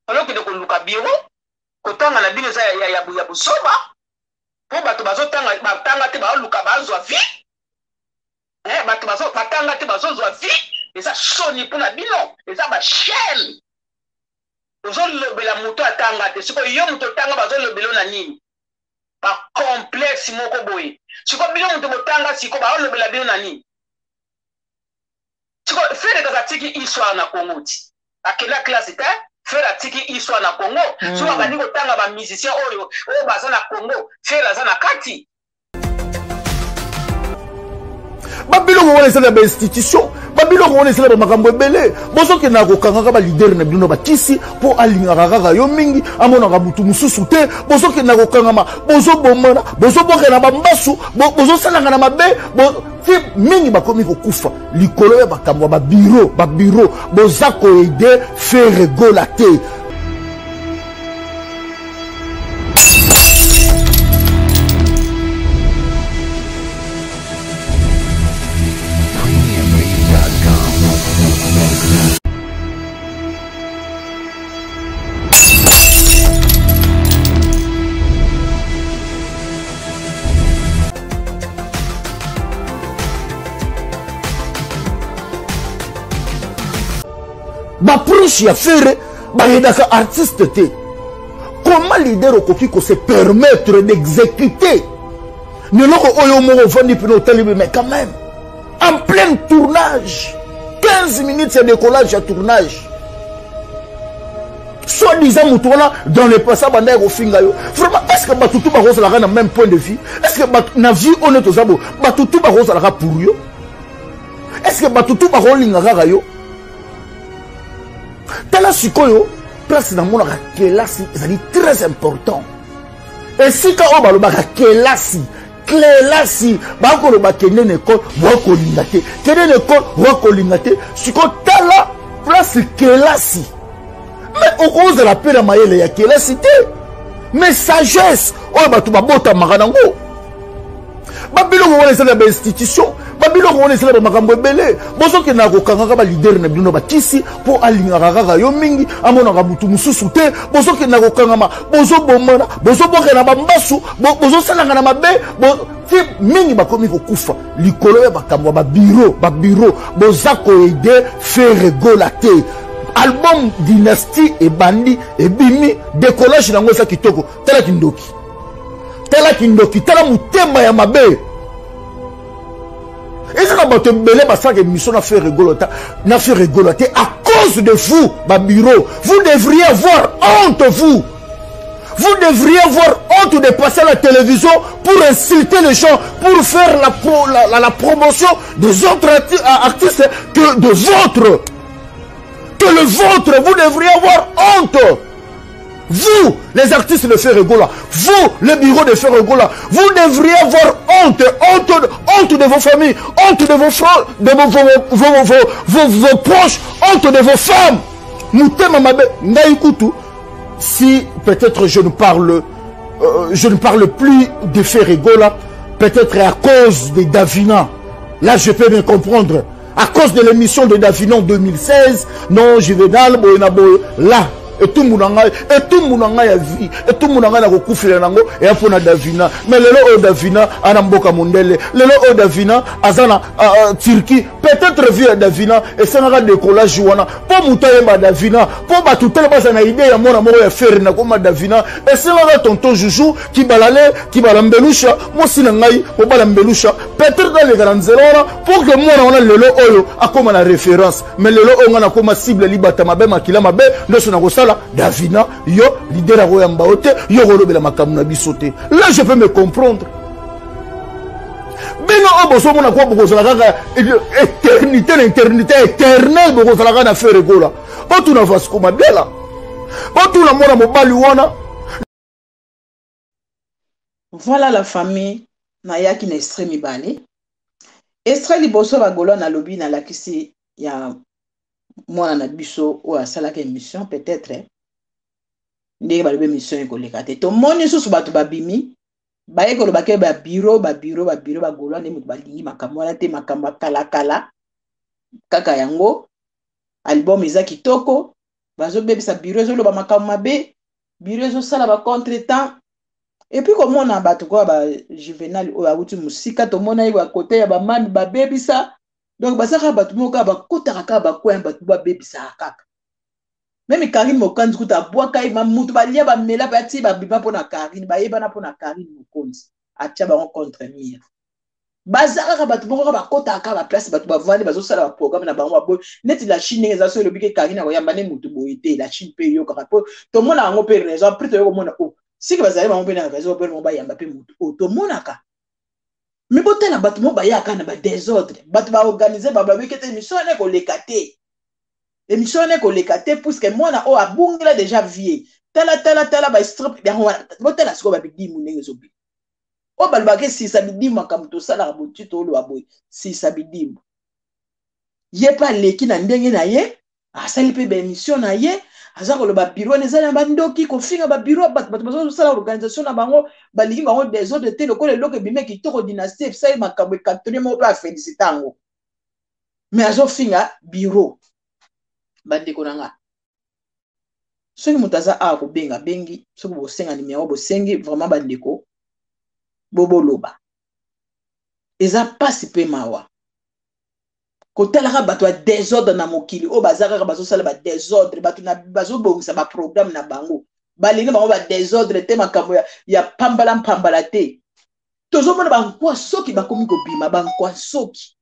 Fallait okende koluka bureau. Kotanga na bino eza ya, ya, ya, ya buzoba. Po bato bazotanga batanga te baoluka bazwa vie. Eh, bato bazo batanga te bazozwa vie. Eza soni pona bino. Eza ba shame. Ozolobela moto atanga te. Sikoyo yo moto otanga bazolobela yo na nini? Ba complexe moko boye. Sikoyo bino moto botanga sikoyo baolobela bino na nini? Sikoyo Ferre kaka atiki histoire na Congo ti. Akenda classe te. Ferre atiki histoire na Congo. Soki abandi kotanga ba musiciens oyo oyo baza na Congo, Ferre aza na kati. Babiloko wana ezali ya bainstitution, babiloko wana ezali ya bamakambo ebele. Bozokendaka kokangaka balider na bino bakisi mpo alingaka kaka yo mingi, amonaka motu mosusu te. Bozokendaka kokangama, bozobomana, bozobwakana bambasu, bozosalaka na mabe ti mingi bakomi kokufa likolo ya makambo ya babiro. Babiro boza koede Ferre Gola te. Baproche ya Ferre bayedaka artiste te. Comment leader okoki ko se permettre d'exécuter neloko oyo moko ovandi mpena otali, mais quand même en plein tournage, 15 minutes ya décollage ya tournage, soi-disant moto wana dans le passé abandaki kofinga yo. Vraiment, est ce que bato tu bakozalaka na même point de vue? Est ce que na vie oyo nde toza bo, bato tu bakozalaka pour yo? Est ce que bato tu bakolinga kaka yo? Tala sikoyo place namonaka kelasi ezali très important. Esika oyo balobaka kelasi, kelasi, bakoloba kende na ekole, wakolinga te, kende na ekole, wakolinga te. Sikoyo tala place kelasi, mais okozala mpe na mayele ya kelasi te, mais sagesse oyo bato babotamaka nango. Babiloko wana ezali ya bainstitution, babiloko wana ezali ya bamakambo ebele. Bozokendaka kokangaka balider na bino bakisi mpo alingaka kaka yo mingi, amonaka motu mosusu te. Bozokendaka kokangama, bozobomana, bozobwakana bambasu, bozosalaka na mabe ti mingi bakomi kokufa likolo ya makambo ya babiro. Babiro boza koede Ferre Gola te. Album Dynastie ebandi, ebimi, décollage nango eza kitoko. Tala kindoki, tala kindoki, tala motema ya mabe. Eza na bato ebele basalaka émission na Ferre Gola ta na Ferre Gola te à cause de vous. Babiro, vous devriez avoir honte. Vous, vous devriez avoir honte de passer à la télévision pour insulter les gens, pour faire la, pro, la, la, la promotion des autres artistes que de vôtre. Que le vôtre, vous devriez avoir honte. Vous, les artistes de Ferre Gola, vous, le bureau de Ferre Gola, vous devriez avoir honte, honte, honte de vos familles, honte de vos frères, de vos, vos, vos, vos, vos, vos proches, honte de vos femmes. Mutema mabe, ngai kutu, si peut-être je ne parle plus de Ferre Gola, peut-être à cause de Davina, là je peux bien comprendre, à cause de l'émission de Davina en 2016, non, Juvenal, boye na boye, là, etumbu na ngai, etumbu na ngai ya vie, etumbu na ngai na kokufela nango, eya mpo na Davina. Mais lelo oyo Davina ana mboka mondele, lelo oyo Davina aza na Turquie, peut-être vie ya Davina esengaka décollage wana mpo moto ayeba Davina, mpo bato tele baza na idée ya mwana moko ya Ferre na koma Davina, esengaka tonton Juju kibalale kibala mbelusha mosi na ngai mobala mbelusha, peut-être naleka na nzela wana pour que mwana wana lelo oyo akoma na référence. Mais lelo oyo ngai nakoma cible libata mabe, makila mabe nyonso nakosala Davina, yo leader akoyamba yo te, yo kolobela makambo na biso te. Là je peux me comprendre. Bino oyo bozomona kwa bokozala kaka éternité na éternité éternelle, bokozala kaka na Ferre Gola. Botuna Vasco Mabiala, botuna mwana mobali wana. Voilà la famille, nayaki na extrait mibale. Extrait liboso ba Gaulois nalobi nalakisi ya mwana na biso oyo asalaka émission, peut-être ndenge balobi émission ekoleka te. Tomoni lisusu bato babimi baye koloba ke ba bureau, ba bureau, ba bureau, ba Gaulois nde moto balingi makambo wana te, makambo ya kalakala kaka yango. Album eza kitoko. Bazobebisa bureau, ezoloba makambo mabe, bureau ezosala ba contretemps. Et puis komona bato koya ba Juvenal oyo awuti mosika, tomona ye ba kote ya bamami babebisa. Donc baza kaka bato moko kaka bakotaka kaka bakoya bato babebisaka kaka. Meme Karine Mokonzi kuta abwaka ye mutu balia bamela pe ati babima mpo na Karine, bayebana mpo na Karine Mokonzi, atia bango contre mur. Baza kaka bato moko kaka bakotaka kaka baplace bato bavandi bazosala baprogramme na bango baboye. Neti la Chine ndenge eza so elobi ke Karine akoyamba nde mutu boye te, la Chine mpe eyokaka mpo tomona yango mpe raison. Après toye komona o siki bazali bango mpe na raison mpe bango bayamba mpe mutu oyo tomonaka. Me botala bato moko bayaka na badesordre, bato baorganize bababiki ete émission wana ekoleka te, émission wana ekoleka te puisque mwana oyo abungela déjà vie. Tala tala tala ba strip yango wana, botala sikoyo babidimu ndenge ezobima. Oyo balobaka esisa bidimu, makambo tosalaka boti toloba boye sisa bidimu. Ye mpe aleki na ndenge na ye, asali mpe baémission na ye, aza koloba biro wana eza na bandoki, kofinga babiro bato, bato bazosala organisation na bango, balingi bango desordre te. Lokola eloko ebimi kitoko, dynastie esali makambo ekatone moko mpe afélicite yango, mais azofinga biro. Bandeko na nga, soki moto aza awa kobenga bengi, soki bosenga nimero bosengi. Vraiment bandeko, boboloba eza pasi mpe mawa kotalaka bato ya desordre na mokili oyo baza kaka bazosala ba desordre. Bato bazobongisa ba programme na bango, balingi bango ba desordre te, makambo ya pambala mpambala te. Tozomona bankwa soki bakomi kobima bankwa, soki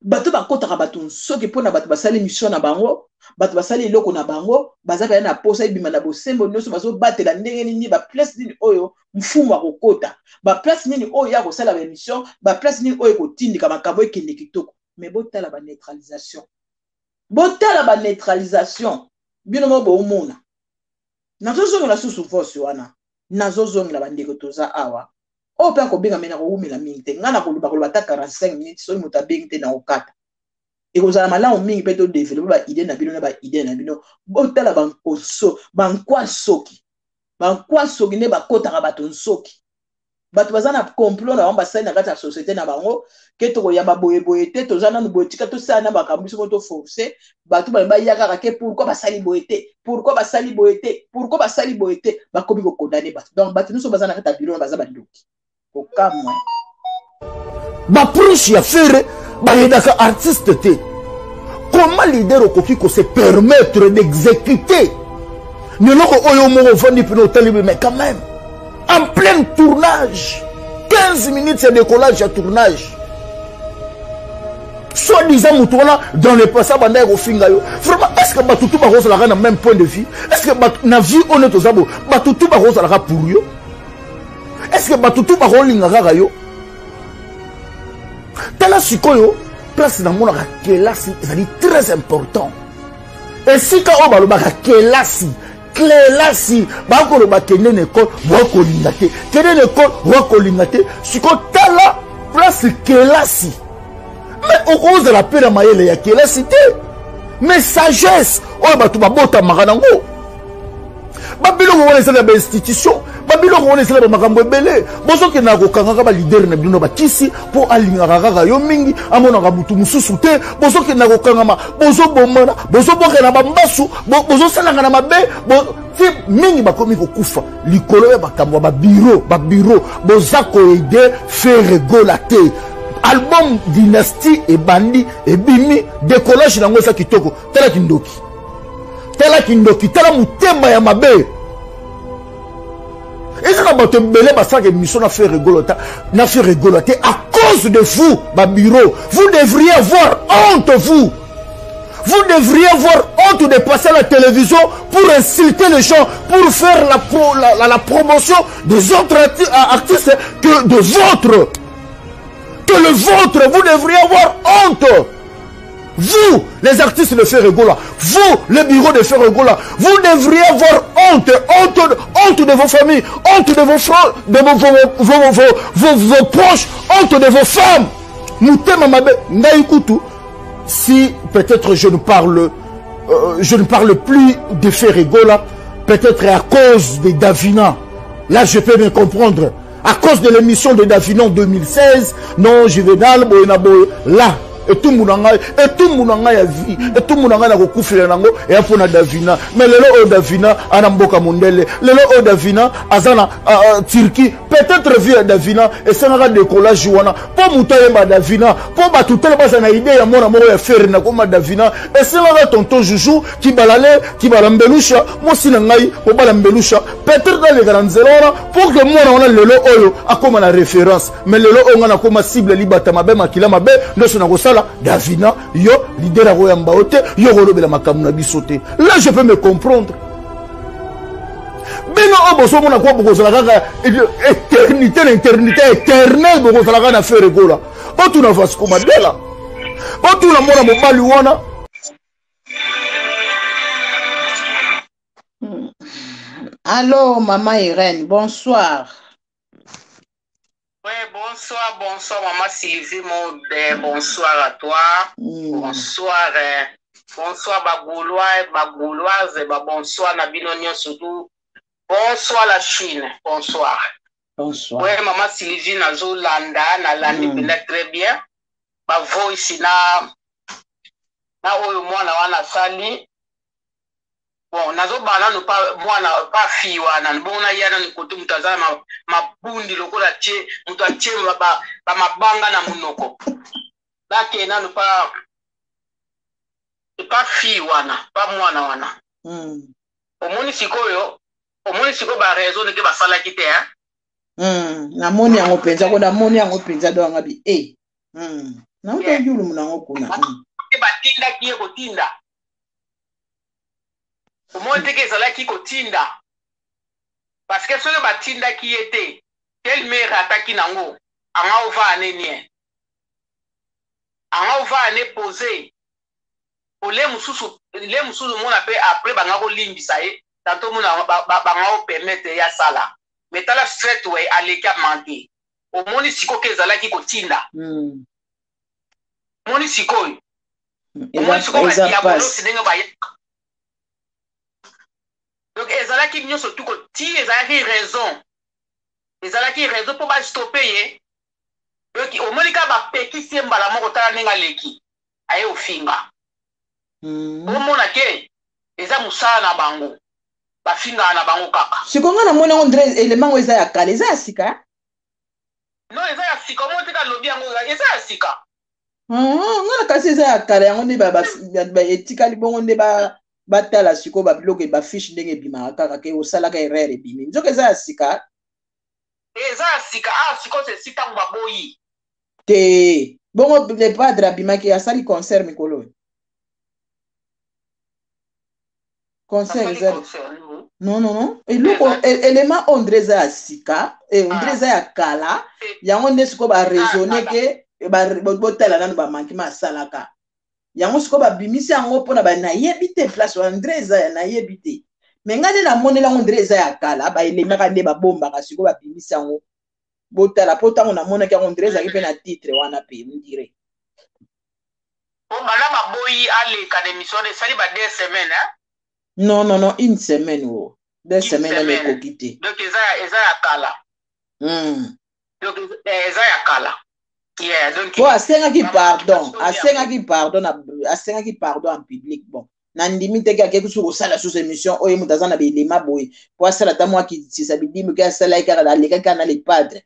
bato bakotaka bato nsoki mpona bato basali mission na bango, bato basali eloko na bango, baza kaya na posa ebima na bosembo nyonso. Bazobatela ndenge nini, baplace nini oyo mfumu akokota, baplace nini oyo ya kosala baémission, baplace nini oyo ekotindika makambo ekende kitoko. Me botala baneutralisation, botala baneutralisation, bino mo bomona. Nazozongela susu voice wana, nazozongela bandeko toza awa. Oyo mpe akobenga me nakowumela mingi te. Ngai nakoloba koloba ata 45 minutes, soki moto abengi te nakokata. Ekozala malamu mingi mpe todevelope baide na bino na baide na bino. Botala bankoso bankwa nsoki, bankwa nsoki nde bakotaka bato nsoki. Bato baza na complot na bango basali na kati ya société na bango ke tokoyamba boyeboye te, toza nanu boye, tika tosala na makambo biso moko, toforce bato baye baya kaka ke pourquoi basali boye te, pourquoi basali boye te, pourquoi basali boye te. Bakomi kokondane bato. Donc bato nyonso baza na kati ya biro baza bandoki, kokamwa. Baproche ya Ferre bayedaka artiste te. Comment leader okoki kose permettre d'exécuter neloko oyo moko ofandi mpena otali? Mais quand même, en plein tournage, 15 minutes ya décollage ya tournage, soi-disant moto wana dans le passé abandaki kofinga yo. Vraiment, est ce que bato tu bakozalaka na même point de vue? Est ce que bato na vie oyo nde toza bo, bato tu bakozalaka pour yo? Est ce que bato tu bakolinga kaka yo? Tala sikoyo place namonaka kelasi ezali très important. Esika oyo balobaka kelasi, kelasi, bakoloba kende na ekole, wakolinga te, kende na ekole, wakolinga te. Sikoyo tala place kelasi, mais okozala mpe na mayele ya kelasi te, mais sagesse oyo bato babotamaka nango. Babiloko wana ezali ya bainstitution, babiloko wana ezali ya bamakambo ebele. Bozokendaka kokangaka balidere na bino bakisi mpo alingaka kaka yo mingi, amonaka motu mosusu te. Bozokendaka kokangama, bozobomana, bozobwakana bambasu, bozosalaka na mabe ti mingi bakomi kokufa likolo ya makambo ya babiro. Babiro boza koede Ferre Gola te. Album Dynastie ebandi, ebimi, décollage nango eza kitoko. Tala kindoki, tala kindoki, tala motema ya mabe. Eza na bato ebele basalaka émission na Ferre Gola ta na Ferre Gola te à cause de vous babureau. Vous devriez avoir honte, vous vous devriez avoir honte de passer à la télévision pour insulter les gens, pour faire la, pro, la, la, la promotion des autres artistes que de votre. Que le vôtre, vous devriez avoir honte. Vous, les artistes de Ferre Gola, vous, les bureaux de Ferre Gola, vous devriez avoir honte, honte, honte de vos familles, honte de vos frères, de vos, vos, vos, vos, vos proches, honte de vos femmes. Mutema mabe, ngai kutu, si peut-être je ne parle, je ne parle plus de Ferre Gola, peut-être à cause de Davina. Là, je peux me comprendre. À cause de l'émission de Davina en 2016, non, Juvenal, Boye na Boye, là. Etumbu na ngai, etumbu na ngai ya vie, etumbu na ngai na kokufela nango eya mpo na Davina. Mais lelo oyo Davina ana mboka mondele, lelo oyo Davina aza na Turquie. Peut-être vie ya Davina esengaka décollage wana mpo moto ayeba Davina, mpo bato tele baza na idée ya mwana moko ya Ferre na koma Davina. Esengaka tonton Juju kibalale kibala mbelusha mwasi na ngai mobala mbelusha, peut-être naleka na nzela wana pour que mwana wana lelo oyo akoma na référence. Mais lelo oyo ngai nakoma cible libata mabe makila mabe nyonso nakosala Davina, yo leader akoyamba yo te, yo kolobela makambo na biso te. Là je peux me comprendre. Bino oyo bozomona kwa bokozala kaka éternité na éternité éternel, bokozala kaka na Ferre Gola. Botuna Vasco Madela, botuna mwana mobali wana. Allô, Maman Irène, bonsoir. Oui, bonsoir, bonsoir, Maman Sylvie Mode, bonsoir à toi. Bonsoir, bonsoir, ba Gaulois, ba Gauloises, ba bonsoir, na bino surtout. Bonsoir la Chine, bonsoir. Bonsoir. Oui, Maman Sylvie, nazo landa, na landi mm. très bien. Ba voice na na oyo mwana wana sali. Bon, nazo ba nanu pa mwana pa fille wana, bongo na ya nanu kote moto aza na mabundi lokola tie moto atie ba, ba mabanga na monoko. Bakee nanu pa pa fille wana, pa mwana wana. Omoni sikoyo, omoni sikoyo ba raison ndenge basalaki te, hein? Namoni yango mpenza ko, namoni yango mpenza do yanga bi e. Nauta yulumu nango kuna. Batindaki ye kotinda. Omoni teke ezalaki kotinda. Parce que soki batindaki ye te, tel mère ataki nango, anga ova ane nie. Anga ova ane posé. Le mususu, le mususu mona pe après banga kolimbisa ye, tantôt mona banga o permettre ya sala. Mais tala straight way aleki a manquer. Omoni sikoyo ke ezalaki kotinda. Omoni sikoyo. Omoni sikoyo ba diabolos ndenge ba. Donc ezalaki nyonso tu koti, ezalaki raison. Ezalaki raison po ba stopper ye. Donc omoni ka ba pekisi ye mbala moko, tala ndenge aleki. Aye ofinga. Omona ke eza musala na bango. Bafingaka na bango kaka. Sikoyo nga namoni yango ndre élément ngo eza ya kala, eza ya sika? Non, eza ya sika. Omoni te ka lobi yango eza ya sika. Nga na kasi eza ya kala, yango nde etikali bongo nde batala sikoyo ba biloko ba fiche ndenge ebimaka kaka ke osalaka erreur ebimi. Nzoka eza ya sika. Eza ya sika. Ah, sikoyo c'est si tango baboyi. Te. Bongo le padre abimaki asali concert mikolo. Concert eza non non non, eloko élément ondre eza ya sika, ondre eza ya kala, yango nde sikoyo ba raisonner ke botala nanu ba manquement asalaka. Yango sikoyo babimisi yango mpona ba nayebi te place wana ndre eza ya nayebi te. Mais ngai nde namoneli yango ndre eza ya kala, ba elemaka nde babombaka sikoyo babimisi yango. Botala po ntango namonaki yango ndre ezalaki mpe na titre wana mpe ndire. Po bana baboyi aleka na émission wana esali ba 2 semaines, hein? Non non non, une semaine wo. 2 semaines nani ekoki te. Donc eza eza ya kala. Donc eza ya kala. Yeah, donc po asengaki pardon, asengaki pardon na asengaki pardon en public. Bon, nandimi te ke akeki soki kosala susu émission oyo moto aza na belema boye po asala ata mwa kitisa bidimbi ke asalaki kaka alekaki kaka na le padre.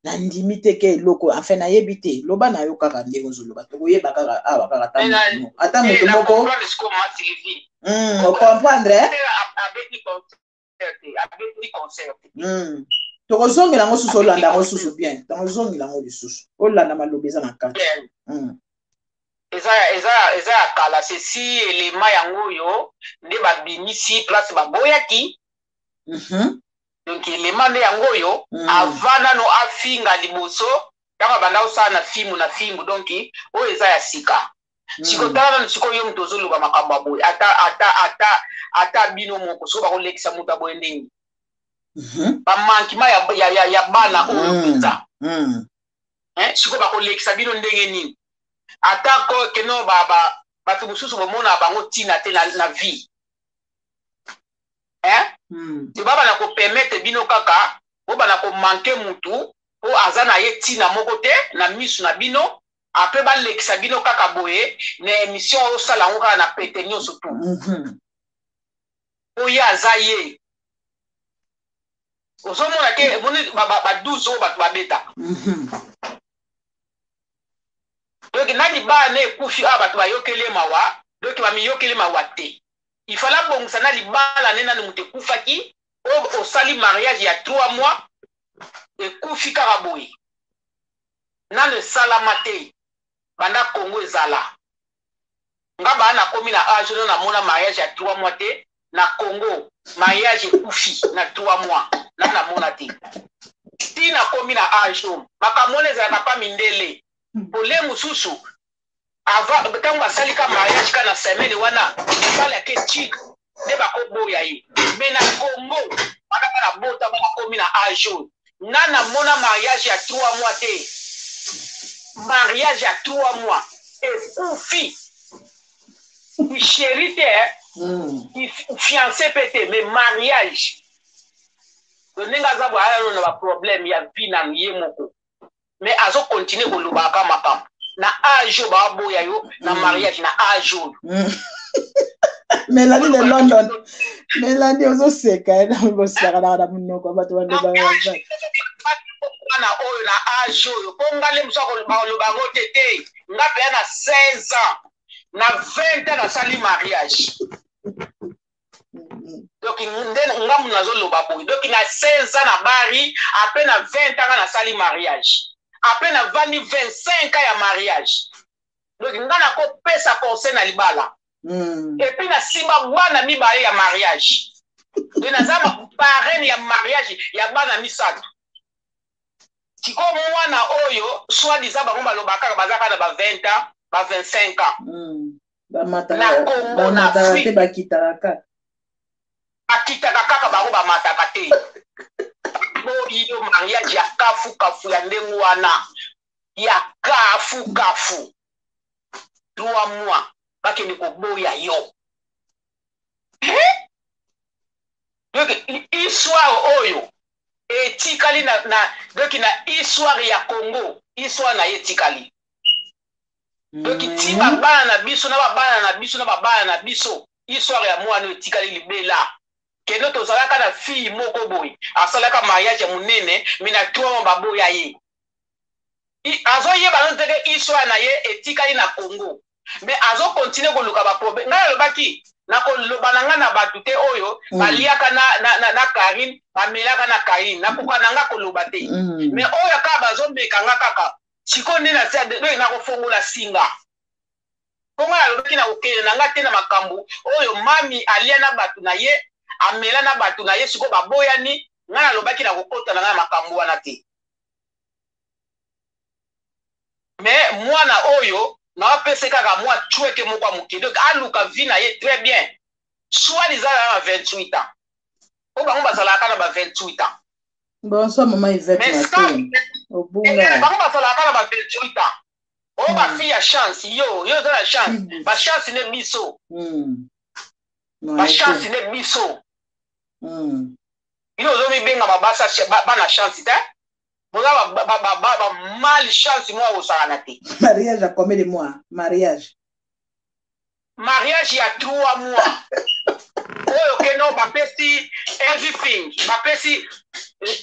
Nandimi te ke eloko, enfin nayebi te, loba na yo kaka ndenge ozoloba, tokoyeba kaka awa kaka ata moto moko ocomprendre. Tokozongela yango susu, olanda yango susu bien, tokozongela yango lisusu, olanda maloba eza na kati. Eza eza ya kala, ceci elema yango oyo nde babimisi place baboyaki. Donc elema nde yango oyo avant nano afinga liboso ntango abanda kosala na fimbu na fimbu, donc oyo eza ya sika. Sikoyo tala nano sikoyo yo moto ozoloba makambo ya boye, ata ata ata ata bino moko sikoyo bakolekisa moto ya boye ndenge bamankima ya, ya, ya bana oyo mpenza. Sikoyo bakolekisa bino ndenge nini? Ata ko keno ba, ba, bato mosusu bomona bango ntina te na, na vie. Hein? Te baba na kopermettre bino kaka bobana komanke mutu po aza na ye ntina moko te na misu na bino. Apres balekisa bino kaka boye na emission osala yango kaka na pete nyonso tu. Po ye aza ye. Ozomona ke emoni ba, ba, ba 12 oyo bato babetaka. Donc na libala na ekufi awa bato bayokeli ye mawa, donc bamiyokeli mawa te. Il fallait abongisa na libala ne nanu moto ekufaki, oyo osali mariage ya 3 mois ekufi kaka boye. Nanu esalama te banda Congo ezala. Nga baa nakomi na age oyo namona mariage ya 3 mois te na Congo, mariage ekufi na 3 mois na namona te. Ti nakomi na age oyo makambo wana ezalaka pa mindele. Pole mosusu avant ntango basali ka mariage ka na semaine wana mobali ake chik nde bakoboya ye. Mais na Congo wana nga na bota ba nakomi na age oyo nga namona mariage ya 3 mois te. Mariage ya 3 mois ekufi. Chéri te, fiancé pe te, mais mariage. Donc ndenge aza boye aya na ba problème ya vie na ye moko. Mais azo continuer kolobaka makambo na age oyo baboya yo na mariage na age oyo. Melanie de London, Melanie ozoseka bosakanaka na monoko bato balobaka mwana oyo na age oyo mpo nga nde mosu akoloba yango te te nga mpenza na 16 ans na 20 ans nasali mariage. Donc nde nga moto nazoloba boye, donc na 16 ans na bari, apres na 20 ans nga nasali mariage, apres navandi 25 ans ya mariage. Donc nga nakopesa conseil na libala. Et puis nasimba bana mibale ya mariage, donc naza parraine ya mariage ya bana misato. Sikoyo mwana oyo soit disant bango balobaka kaka baza kaka na ba 20 ans ba 25 ans. Na Congo na Afrique bakitaka kaka, bakitaka kaka bango bamataka te. Boyi yo mariage ya kafu kafu ya ndenge wana ya kafu kafu 3 mois bakende koboya yo. Donc histoire oyo etikali na, na, donc na histoire ya Congo, histoire na ye etikali. Donc ti babana na biso na babana na biso na babana na biso, histoire ya mwana oyo etikali libela. Kendo tozalaka na fille moko boye asalaka mariage ya monene, mais na 3 mois baboya ye. Azoyeba nano te ke histoire na ye etikali na Congo, mais azo continuer koluka ba problème. Ngai alobaki nakoloba na ngai na bato te oyo baliaka na, na, na, na Karine, bamelaka na Karine, nakoka na ngai koloba te. Mais oyo kaka bazomeka nga kaka sikoyo nde nakofongola singa. Mpo ngai alobaki nakokende na ngai te na makambo oyo mami alia na bato na ye, amela na bato na ye, sikoyo baboyani. Ngai nalobaki nakokota na ngai na makambo wana te. Mais mwana oyo naopese kaka mwa chweke moko ya moke, donc aluka vie na ye très bien. Soit liza na 28 ans, po bango bazalaka na ba 28 ans. Bonsoir maman Yvette Matoi. Obunga. Bango bazalaka na ba 28 ans. Oyo ba fille ya chance, yo yo oza na chance, ba chance ne biso. Ba chance ne biso. Bino ozomibenga babasa bana chance te. Boza ba mal chance mwa kosakana te. Mariage à combien de mois? Mariage. Mariage ya 3 mois. Oyo keno bapesi everything, bapesi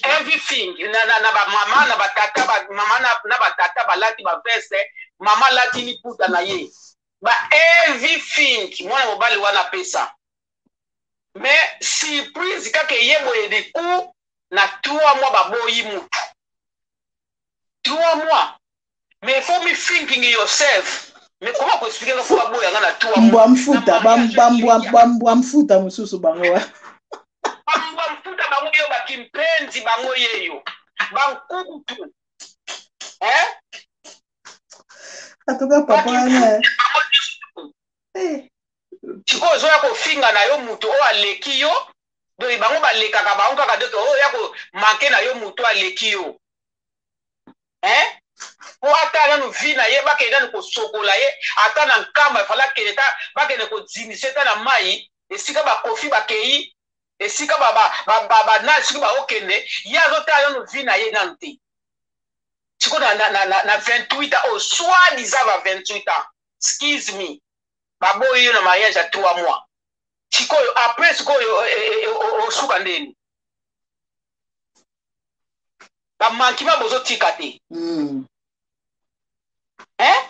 everything na, na, na ba mama na ba tata, ba mama na, na ba tata balati ba veste, mama alati liputa na ye. Ba everything mwana mobali wana apesa. Mais surprise kaka eye boye du coup na 3 mois baboyi mutu. 3 mois. Mais il faut me thinking yourself. Mais comment ko expliquer ko baboya nga na 3 mois? Mbwa mfuta, ba mbwa mfuta mususu bango wa. Ba mbwa mfuta bango yo ba kimpenzi bango yeyo. Ba nkutu. Hein? En tout cas papa wana. Eh. Sikoyo ozoya kofinga na yo mutu oyo aleki yo, donc bango balekaka bango kaka, donc oyo ya ko manquer na yo mutu aleki yo. Hein? Po ata nanu vie na ye bakende nanu kosokola ye ata na nkamba efala akende ta bakende kodinise ta na mai esika bakofi bakei esika ba ba ba ba, ba na soki baokende ye azotala nanu vie na ye nanu te. Sikoyo na, na, na, na, na 28 ans oyo, soit disant ba 28 ans, excuse me, baboyi yo na mariage ya 3 mois. Sikoyo après sikoyo osuka ndeni? Ba manquement bozotika te. Hein?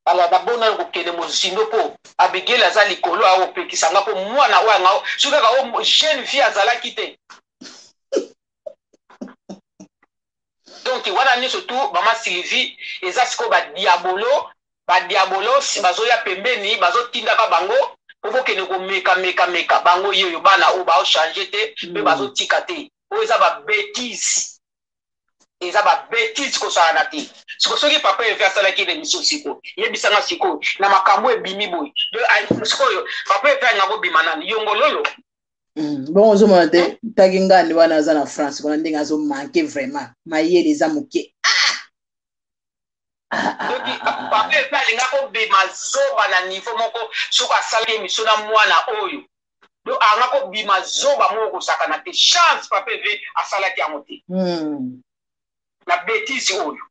Ala nabona yo kokende mozindo mpo Abigail aza likolo akopekisa nga mpo mwana oyo anga soki kaka oyo jeune fille azalaki te. Donc wana nyonso tu mama Sylvie eza sikoyo ba diabolo, ba diabolos bazoya pembeni, bazotindaka bango mpo bokende komeka meka meka bango yeyo bana oyo bao changer te mpe bazotika te. Oyo eza ba bêtises. Eza ba bêtises kosala te. Siko soki papa Hervé asalaki émission siko, yebisa nga sikoyo na makambo ebimi boye. Sikoyo papa Hervé alinga kobima nani? Yongololo. Bon ozomona te taki ngani wana aza na France kuna ndenge azo manquer vraiment mayele eza moke. Donc papa Hervé alinga kobima zoba na niveau moko soki asalaki émission na mwana oyo. Donc anga kobima zoba moko kosakana te. Chance papa Hervé asalaki yango te. Na bêtise oyo.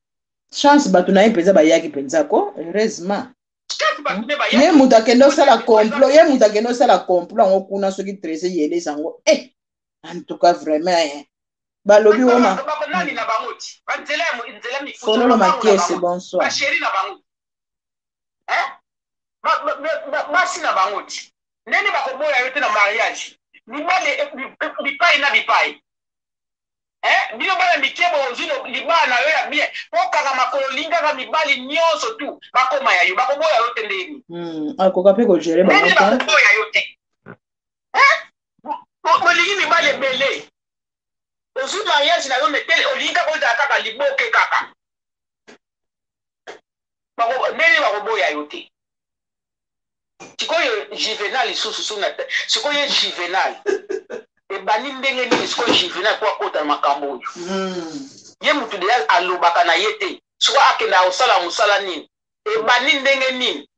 Chance bato na ye mpenza bayaki mpenza ko heureusement. Ye moto akende osala complot, ye moto akende osala complot yango kuna soki trese yelesa yango. Eh, en tout cas vraiment eh. Balobi wana. Nani na bango ti? Ba nzela ya nzela mifuta. Fololo Makiese, bonsoir. Ba chéri na bango. Hein? Basi na bango ti. Ndenge bakoboya yo te na mariage. Mibali bipai na bipai. Eh, bino bana mike bozwi libala na yo ya bien po kaka makolo lingaka mibali nyonso tu bakoma ya yo, bakoboya yo te ndeni. Akoka pe ko gérer bango te. Bakoboya yo te. Eh? Bolingi mibali ebele. Ozwi mariage na yo mais olingi kaka ozala kaka liboke kaka. Ndenge bakoboya yo te. Sikoyo Juvenal lisusu suna sikoyo ye Juvenal ebandi ndenge nini sikoyo Juvenal po akota na makambo oyo. Ye mutu deja alobaka na ye te. Sikoyo akenda kosala mosala nini? Ebandi ndenge nini?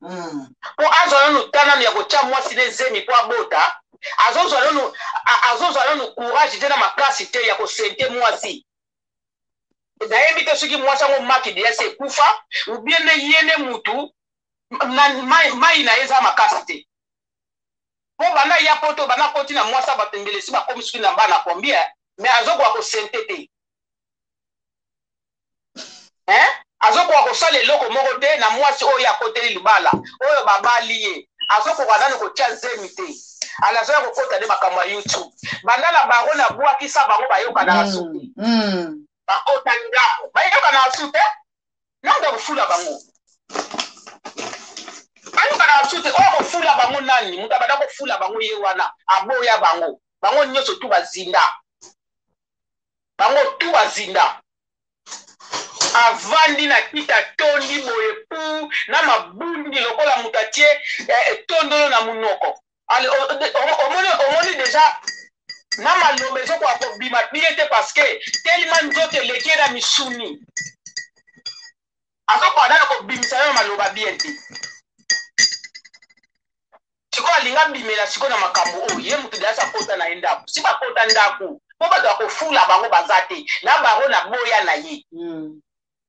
Po azwa nanu temps nanu ya kotia mwasi ne zemi po abota, azozwa nanu azozwa nanu courage te na makasi te ya kosente mwasi. Nayebi te soki mwasi yango maki deja se ekufa ou bien nde ye nde mutu na mai na ye eza makasi te. Po banda ya poto banda koti na mwasi ya bato mbele si bakomi soki na bana combien mais azokoka kosente te. Hein? Azokoka kosala eloko moko te na mwasi oyo akoteli libala oyo babali ye. Azokoka nanu kotia zemi te. Ala azoya kokota nde makambo ya YouTube. Banda na bango na bwakisa bango bayokanaka suki. Bakota ndako bayokanaka su te. Nani akofula bango? Bayokanaka su te. Oyo akofula bango nani? Moto abanda kofula bango ye wana aboya bango. Bango nyonso tu bazinda. Bango tu bazinda. Avandi na kiti atondi boye pu na mabundi lokola moto atie etondolo na monoko. Omoni, omoni deja na maloba ezokoka kobima bien te parce que tellement nzoto eleki ye na misuni. Azokoka nano kobimisa yo na maloba bien te. Sikoyo alinga abimela sikoyo na makambo oyo ye moto deja akota na ye ndako. Si bakota ndako po bato ya kofula bango baza te na baro na boya na ye.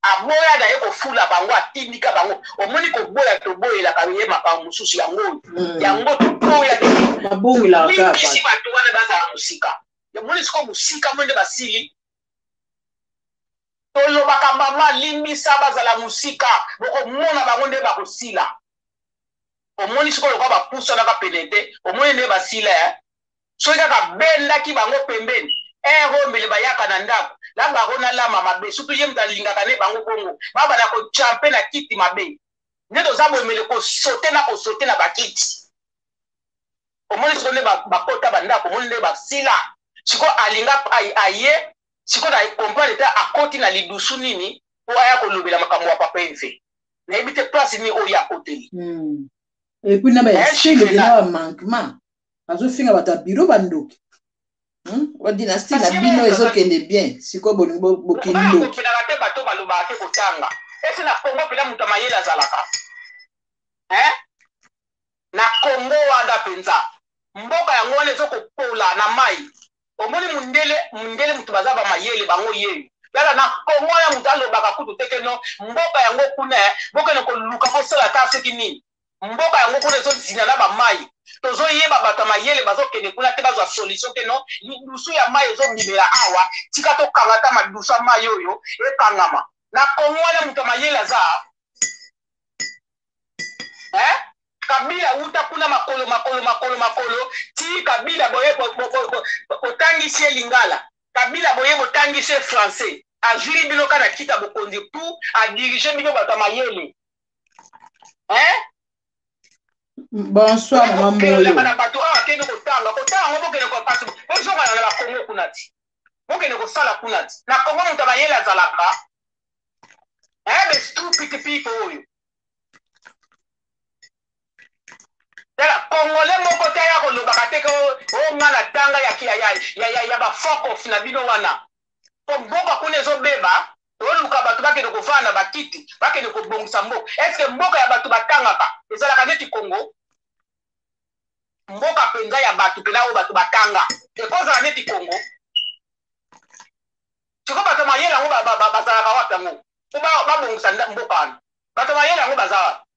Aboya na ye kofula bango, atindika bango. Omoni koboya toboyelaka ye makambo mosusu yango oyo. Yango toboya te. Babongelaka Limbisi bato wana bazala mosika. Omoni sikoyo mosika mo nde basili. Tolobaka mama limbisa bazala mosika, bokomona bango nde bakosila. Omoni sikoyo lokola bapusanaka pene te, omoni nde basila eh? Soki kaka bendaki bango pembeni, heure oyo mbele bayaka na ndako, la baro na lama mabe, surtout ye moto alingaka ne bango bongo, babanda ko jumper na kiti mabe. Nde toza boye mbele ko sauter na ko sauter na bakiti. Omoni sikoyo nde bakota ba ndako, omoni nde basila. Sikoyo alinga aye, sikoyo na comprendre te akoti na lidusu nini po aya kolobela makambo ya papa Hervé. Nayebi te place nini oyo akoteli. Et puis na ba esprit na ba manquement. Bazofinga bato ya bureau bandoki. Wa dynastie na bino ezokende bien. Sikoyo bolingi bokindoki. Bakopelaka te bato balobaka te kotanga. Ese na Congo mpena moto ya mayele azalaka. Hein? Na Congo wana mpenza. Mboka yango wana ezokopola na mai. Omoni mundele, mundele mutu baza ba mayele bango yeyo. Tala na Congo wana mutu alobaka kutu te ke non mboka yango kuna eh, bokende koluka bosala ata soki nini. Mboka yango kuna ezozina na ba mayi. Tozoyeba bato ya mayele bazokende kuna te bazwa solution ke non lidusu ya mayi ezobimela awa, tika tokanga ata madusu ya mayi oyo ekangama. Na Congo wana mutu ya mayele aza eh? Kabila wuta kuna makolo makolo makolo makolo ti Kabila boye botangisi ye lingala Kabila boye botangisi ye français azwili bino kaka na kita bokonzi pour adirige bino bato ya mayele eh? Bonsoir mama Mboyo. Na bato awa akende kotanga kotanga yango bokende kopasi bozongana na bakongo kuna ti bokende kosala kuna ti na kongo moto ya mayele azalaka eh, be stupid people oyo tala congolais moko te aya kolobaka te ke o oh, nga na tanga ya, ya, ya, ya, ya, ya bafokof na bino wana po mboka kuna ezobeba toluka bato bakende kovanda na bakiti bakende kobongisa mboka estce mboka ya bato batangaka ezalaka neti congo mboka mpenza ya bato mpena oyo bato batanga ekozala neti congo sikoyo bato mayele yango bazalaka wapi yango mpo babongisa mboka wana bato mayele yango baza wapi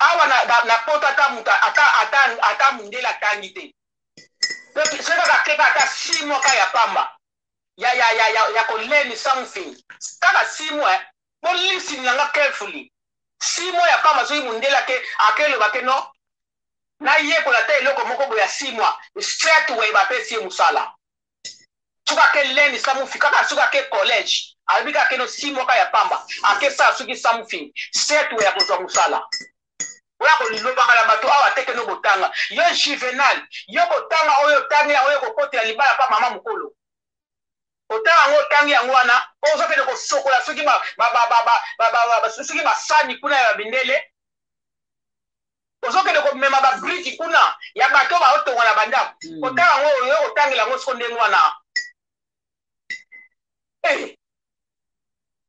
awa na, na, na poto ata moto ata, ata, ata mondele atangi te soki kaka keka ata six mois kaka ya pamba ya, ya, ya, ya, ya koleni something kaka six mois eh. bolisini na nga carefully six mois ya pamba soki mondele ake akeloba ke no nayekola ata eloko moko boye ya six mois straight way bapesi ye mosala soki ake leni samufi kaka soki ake collège alobi kaka keno si moka ya pamba akesala soki samufi straight way akozwa mosala oya kolobaka na bato awa te keno botanga yo juvenal yo kotanga oyo otangi yango yo kokotela libala pa mama mokolo otanga yango otangi yango wana ozokende kosokola soki soki basani kuna ya bindele ozokende komema babriki kuna ya bato baotonga na bandako hmm. kotanga yango oyo otangela yango siko ndenge wana eh.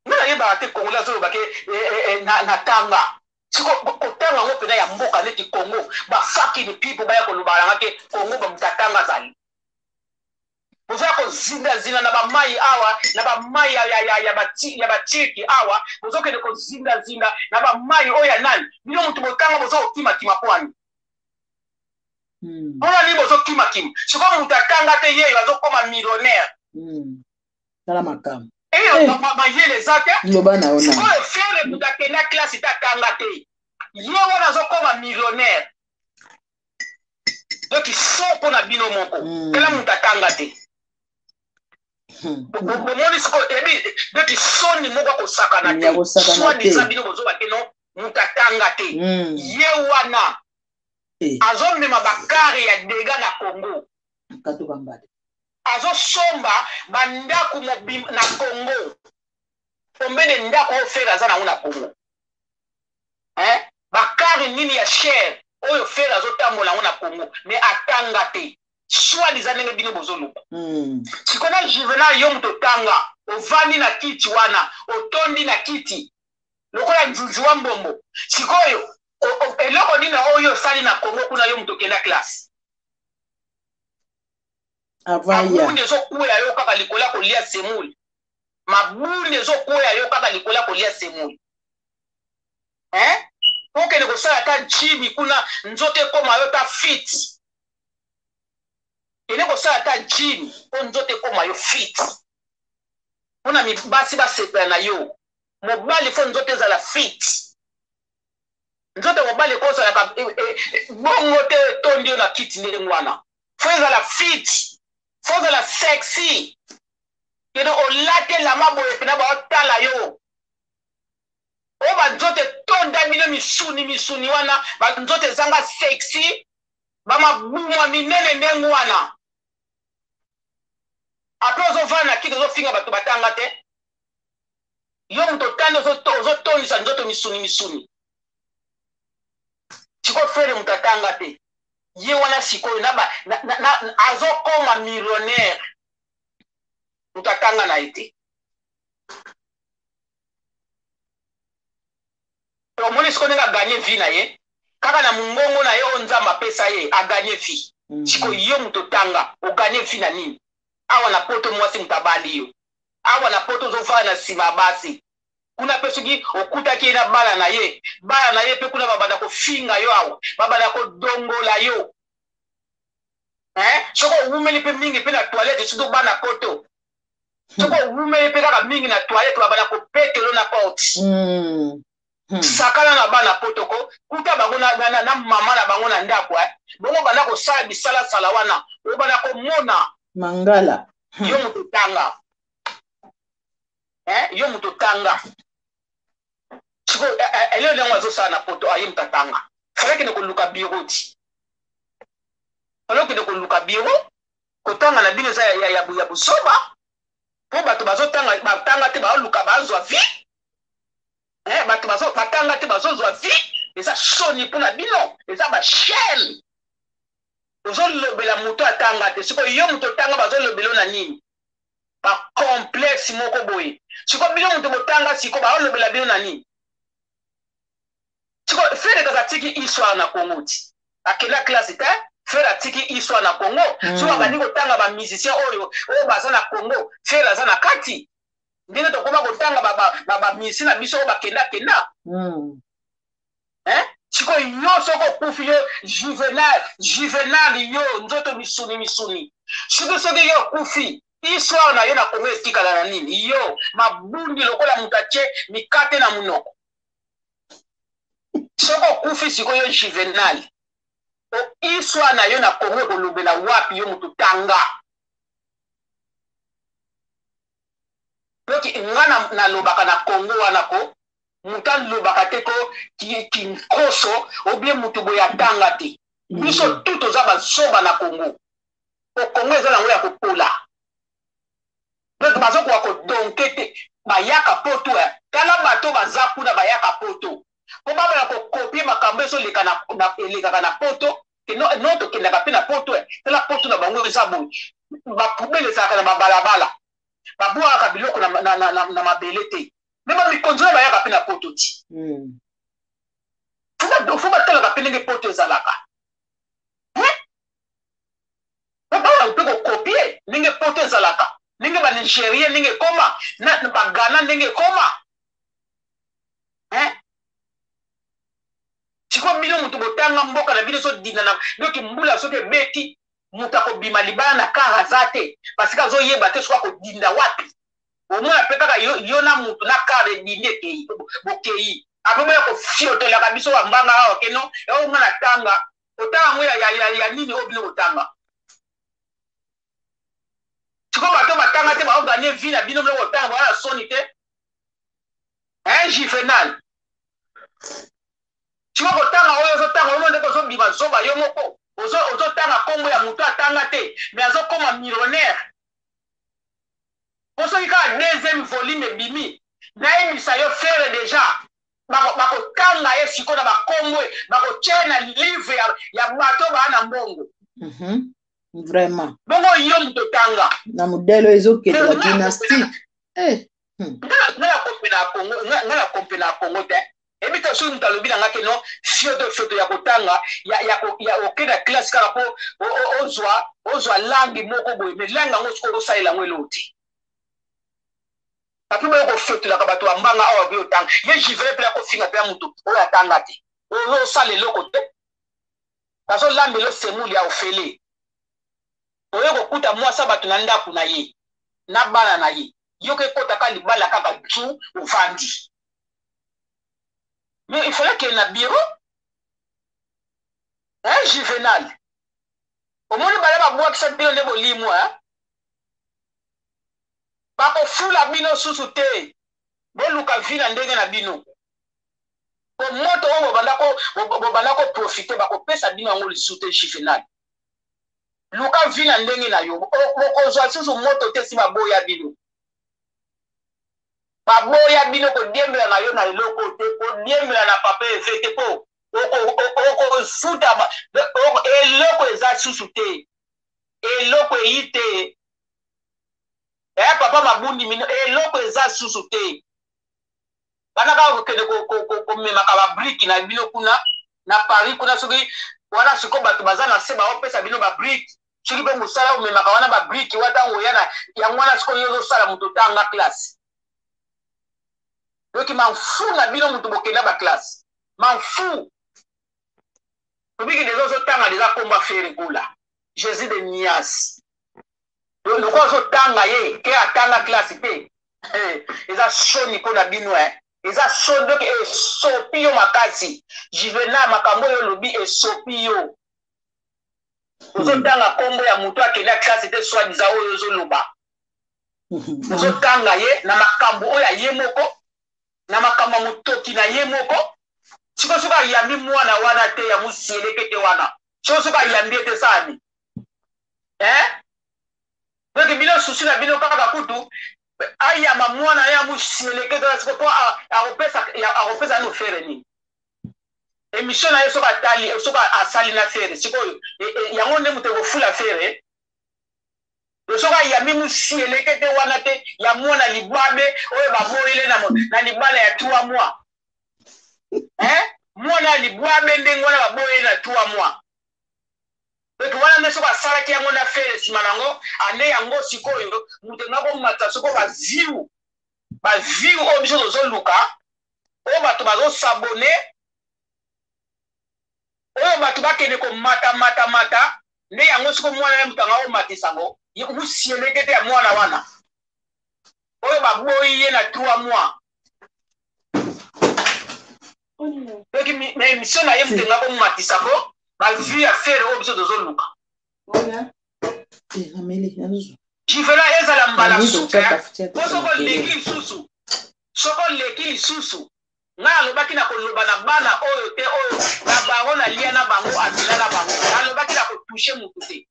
nga nayebaka te congolais azoloba ke eh, eh, eh, na tanga siko kotanga yango mpena ya mboka neti congo bafucking people baya kolobaka nanga ke congo bamoto atanga azali bozoya kozindazinda na bamai awa na bamai ya, ya, ya, ya, ya baturki awa bozokende kozindazinda na bamai oyo ya nani bino moto botanga bozo kokimakima mpo ani mpona hmm. nini bozokimakima sikoyo moto atanga te yeyo azokoma millionnaire hmm. tala makambo eyo eh. mayele eza te loba na yo sikoyo fere moto akenda klase te atanga te ye wana azokoma millionnaire donc so mpo na bino moko hmm. tala moto atanga te hmm. bomoni sikoyo ebi donc soni moko akosakana te soni eza bino bozoba te no moto atanga te hmm. ye wana eh. azomema bakare ya dega na congo azosomba bandako mobimba na congo combien de ndako oyo fere aza nango na congo hein bakari nini ya cher oyo fere azotambola yango na congo mais atanga te soit disant ndenge bino bozoloba mm. sikoyo na juvenal yo moto otanga ovandi na kiti wana otondi na kiti lokola nzuzi wa mbombo sikoyo eloko nini oyo osali na congo kuna yo moto okenda classe mabunda ezokwela yo kaka likolo ya kolia semoule mabunda ezokwela yo kaka likolo ya kolia semoule hein okende kosala ata jimi kuna nzoto ekoma yo ta fit kende kosala ata jimi mpo nzoto ekoma yo fit mpona basi basepela na yo mobali fo nzoto ezala fit nzoto mobali ekozalaka eh, eh, eh, bongo te etondi yo na kiti ndenge wana fo ezala fit fo ozala sexy kende olati elamba boye mpena baotala yo oyo banzoto etonda bino misuni misuni wana banzoto ezanga sexy bamabuma minene ndenge wana apres ozovanda na kiti ozofinga bato batanga te yo moto otandi ozotondisa nzoto misuni misuni sikoyo fere moto atanga te ye wana sikoyo azokoma millionnaire moto atanga na ye te omoni sikoyo ndenge aganye vie na ye. Kaka na mungongo na ye oyo Nzambe apesa ye a gagner vie. Sikoyo yo mutu otanga o gagner vie na nini? Awa na poto muasi mutu abali yo. Awa na poto ozo vanda na sima ya basi. Kuna pe soki okutaki ye na bana na ye, bana na ye pe kuna babanda kofinga yo awa, babanda kodongola yo. Hein? Soki owumeli pe mingi pe na toilette surtout bana poto. Soki owumeli pe kaka mingi na toilette babanda kobetelo na porte. Sakana na bana poto ko kuta bango na, na, na, na mama na bango na ndako eh. Bongo banda kosala bisala sala wana obanda komona mangala. Yo moto otanga eh, yo moto otanga siko eh, eh, eleo ndenge azosala na poto aye moto atanga fale kende koluka biro ti fale okende koluka biro kotanga na bino eza ya, ya, ya, ya buzoba mpo bato bazotanga batanga te baoluka bazwa vie eh, bato bazo batanga te bazozwa vie eza soni mpo na bino eza ba chaine ozolobela moto atanga te sikoyo yo moto otanga bazolobela yo na nini ba complexe moko boye sikoyo bino moto botanga sikoyo baolobela bino na nini sikoyo Ferre kaka atiki histoire na Congo ti akenda classe te Ferre atiki histoire na Congo soki abandi kotanga ba musicien oyo oyo baza na Congo Ferre aza na kati ndenge tokoma kotanga bamisi na biso oyo bakenda kenda. Sikoyo yo soki okufi yo juvenal juvenal yo nzoto misuni misuni soki soki yo okufi histoire na yo na Congo etikala na nini yo mabundi lokola moto atie mikate na monoko soki okufi sikoyo juvenal histoire na yo na Congo ekolobela wapi yo moto tanga Donc nga nalobaka na Congo wana ko mutu alobaka te ko kinkoso ou bien mutu boye atanga te. Biso tout toza bazoba na Congo. Po Congo eza nango ya kopola. Donc bazokoka kodonke te bayaka poto eh. Tala bato baza kuna bayaka poto po babala kokopie makambo ezoleka na, na, elekaka na poto ke no, no tokendaka mpe na poto eh. Tala poto na bango eza boye bapoubele ezalaka na babalabala babwakaka biloko na, na, na, na, na mabele te me bamikonzi oyo bayaka mpe na poto ti fo batalaka mpe ndenge poto ezalaka babala mpe kokopie ndenge poto ezalaka ndenge banigerie ndenge ekoma na bagana ndenge ekoma sikoyo bino moto botanga mboka na bino ezodinda na doki mbula soki ebeti moto akobima libala na kar aza te parce que azoyeba te soki akodinda wapi omona mpe kaka yo, yo na moto na kar edindi ekei bokei apres boya kofiotolaka biso bambanga awa keno oyo nga na tanga kotanga yango ya, ya, ya, ya nini oyo bino kotanga sikoyo bato batanga te baoganye vie na bino bino kotanga boya na soni te hein juvenal sikoyo kotanga oyo ozotanga oyo ndenge ozobima zoba yo moko ozotanga nkombo ya moto atanga te mais azokoma millionnaire po soki kaka deuxième volume ebimi nayebisa yo Ferre deja bakotanga ye sikoyo na bakombo bakotia ye na livre ya, ya bato baa na mbongo Vraiment. Bongo yo moto otanga na modèle oyo ezokende ba dynastique eh. Nga na kompena ya Congo te eyebi te soki moto alobi na nga ke non fioto fioto ya kotanga ya oke na classe kaka mpo ozwa ozwa langue moko boye mais langue yango soki osalela yango eloko te bato bayo kofiotolaka bato ya mbanga awa boye otanga ye jivele mpe akofinga mpe ya moto oyo atanga te ozosala eloko te bazolambela osemuli ya ofele oye kokuta mwasi bato na ndako na ye na bana na ye yoka ekotaka libala kaka ju ovandi mais il fallait kende na bureau hein juvenal omoni bala babwakisa bino nde bolimu hein bakofula bino susu te boluka vi na ndenge na bino po moto oyo bobanda koprofite bakopesa bino yango lisusu te juvenal luka vi na ndenge na yo bokozwa susu moto te si baboya bino baboya bino kodiembela na yo na eloko te kodiembela na papa eve te po okofuta eloko eza susu te eloko eyi te eh papa mabundi mino eloko eza susu te bana kaka kokende komemaka babriki na bino kuna. Na Paris kuna soki wana sikoyo bato baza na se baopesa bino ba brique soki mpe mosala omemaka wana ba brique wa ntango oya na yango wana sikoyo yo ozosala moto otanga classe donc manfu na bino moto bokenda ba classe manfu tobiki deja ozotanga deja komba Ferre Gola Jesus de nias lokola ozotanga ye ke atanga classe te eza soni mpo na bino eh. Eza soni donc esopi yo makasi Juvenal makambo oyo olobi esopi yo ozotanga kombo ya moto akenda classe te soit disant oyo ozoloba ozotanga ye na makambo oyo ya ye moko na makambo ya motoki na ye moko sikoyo soki ayambi mwana wana te ya musieleke te wana sikoyo soki ayambi ye te sani eh? Donc bino souci na bino kaka kutu ayamba mwana ye amusieleke tala siko po akopesa akopesa no fere nini émission na ye soki atali soki asali na fere sikoyo e, e, yango nde moto ekofula fere soki ayambi musieleke te wana te ya mwana libabe oyo baboyele na, na libala ya 3 mois eh? mwana ya libwabe ndenge wana baboyele na 3 mois Donc wana nde soki asalaki yango na fere nsima na yango ande yango sikoyo moto enga komata sikoyo ba view ba view oyo biso tozoluka oyo bato bazosabone oyo bato bakende komata mata mata nde yango sikoyo mwana ye moto anga omatisa yango musieleke te ya mwana wana oyo baboyi ye na 3 mois Donc na émission na ye moto enga komatisa ko ba vue ya fere oyo biso tozoluka. Jivela ezala mbala suka po soki oleki lisusu soki oleki lisusu ngai alobaki na koloba na bana oyo te oyo na bango nalia na bango amela na bango alobaki na kotouche motu te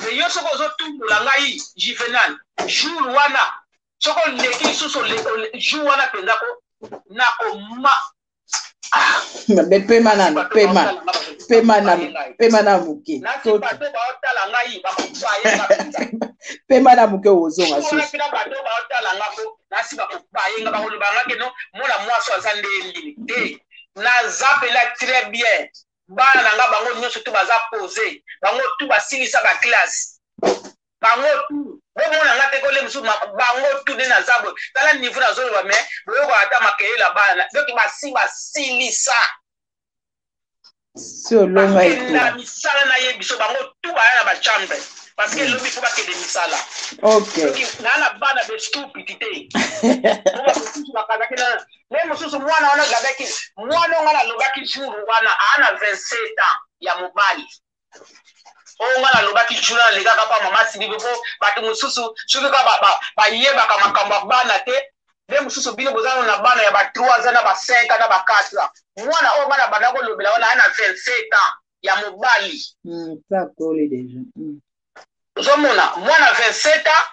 me yo soki ozotumbola ngai juvenal jour wana soki oleki lisusu jour wana mpenza ko nakoma ah. mabe pema nanu pema pema na pema na moke bato baotala ngai bakobaye nga mpenza pema na moke ozonga susu bato baotala nga ko nasi bakobaye nga bakoloba nga keno mwana mwasi aza ndenge nini te naza mpela très bien bana na nga bango nyonso tu baza pose bango tu basilisa baklasse bango tu bomona nga te kole mosusu bango tu nde naza boye tala niveau nazoloba me boyokaka ata makelele ya bana donc basi basilisa si olonga bakenda misala na ye biso bango tu baya na bachambre parce que lobi fo bakende misala naa na bana bestupidi te mosusu bakazaki na me mosusu mwana wana azalaki mwana onga nalobaki jour wana aa na 27 ans ya mobali oyo nga nalobaki jour nalekaka mpa mama silive mpo bato mosusu soki kaka bayebaka makambo ya bana te nde mosusu bino boza na bana ya ba 3 ans na ba 5 ans na ba 4 ans mwana oyo nga na banda kolobela wana aya na 27 ans ya mobali ozomona mwana 27 ans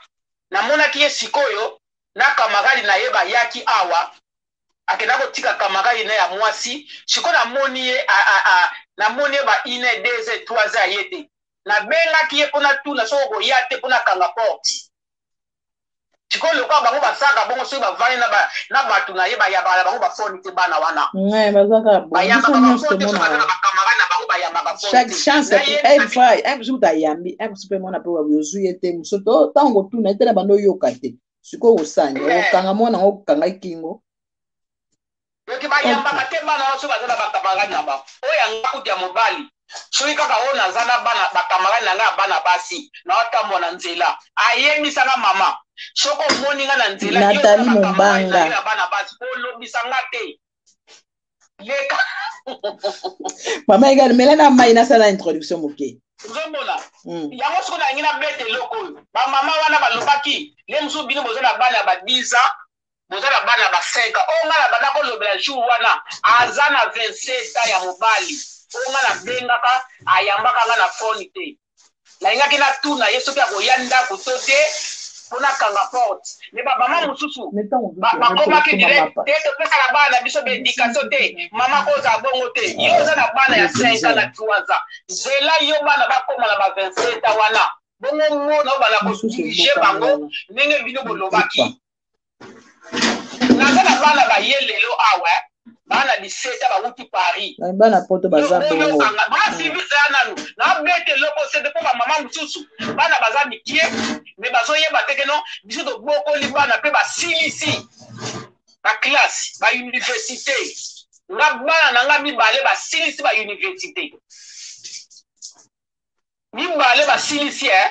namonaki ye sikoyo na camarade na ye bayaki awa akenda kotika camarade na ya mwasi sikoyo namoni ye namoni ye ba une heure deux heures trois heures ye te nabengaki ye mpo natuna soki okoya te mpo nakanga porte sikoyo lokola bango basalaka bongo soki bavandi na bato na ye bayambaka na bango bafoni te bana wana bayambaka bafoni te soki baza na bacamarade na bango bayambaka chaque chance une fois un mosusu ayambi un mosusu mpe mwana mpe ozwi ye te mosusu ntango kotuna ye te na bando oyoka te sikoyo osani eh. okanga mwana yango okanga kingo yoki bayambaka te bana wana soki baza na bakamarade na bango oyo yanga kutu ya mobali soki kaka oyo naza na bana bakamarade na ngai ya bana basi naotambola na nzela ayebisanga mama soki omoni nga na nzela natali mombanga ya bana basi kolobisa nga te leka mama egale mela na mai nasala introduction moke ozomona yango soki nalingi nabeta eloko oyo bamama wana balobaki nde mosusu bino boza na bana ya ba 10 ans boza na bana ya ba 5 ans oyo ngai na banda kolobela jour wana aza na 27 ans ya mobali oyo ngai nabengaka ayambaka ngai na fone te nalingaki natuna ye soki akoya ndako to te mpo nakanga porte me bamama mosusu bakomaki direct te topesaka bana na biso baedikatio te mama kozala bongo te yo oza na bana ya 5 ans na 3 ans zela yo bana bakoma na ba 27 ans wana bongo mona obanda kodirige bango ndenge bino bolobaki naza na bana baye lelo awa. Bana 17 bawuti Paris. Bana poto baza bongo. Basivisa ya nanu nabete eloko sete mpo bamama mosusu bana baza mikie me bazoyeba te keno biso tobokoli bana mpe basilisi baklasse bauniversité. Nga bana na nga mibale basilisi bauniversité, mibale basilisi e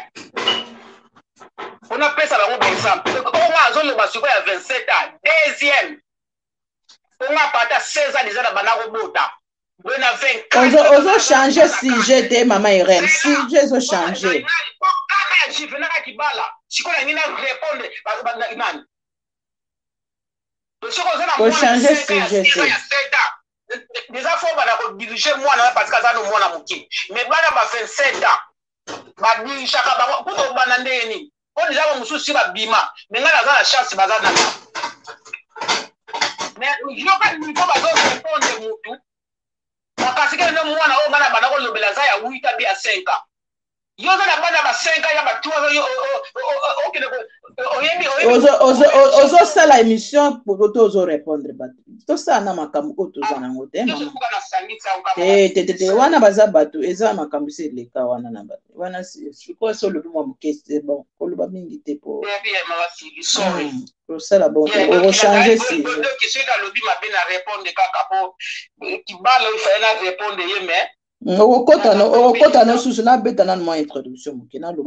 mpo napesa bango baexemple. Oyo nga azoloba sikoyo ya 27 ans, deuxième, mpo nga pata 16 ans deja na banda kobota boye na 24. Ozo change sujet te, mama Irene, sujet ezo change. Kaka ya Juvenal Kibala, sikoyo nangi na répondre nani? Soki oza na mwana sujet te ya 7 ans déjà, faut bana kodirige mwana wana parce que aza no mwana moke. Mais bana ba 27 ans badirigeaka bango kuta obanda ndenge nini? Mpo deja ba mosusu si babima, mais ngai naza na chance, baza nana. Mais yoka niveau bazorépondre mutu makasi kene no mwana oyo ngai na banda kolobela aza ya 8 abi ya 5 ans. Yo oza na bana ba 5 ans ya ba 3 ans, okende oyebi. Ozosala émission to ozorépondre bato? Tosala na makambo oyo toza nango te, te te te te. Wana baza bato, eza makambo esi eleka wana na bato wana. Sikoyo so olobi mwa moke te, bon, koloba mingi te po kosala bon, okochange sujet. Soki alobi mabe, na répondre kaka po Kibala oyo faye na répondre ye, mais Okokota no susu. Nabeta nanu mwa introduction moke, naloba.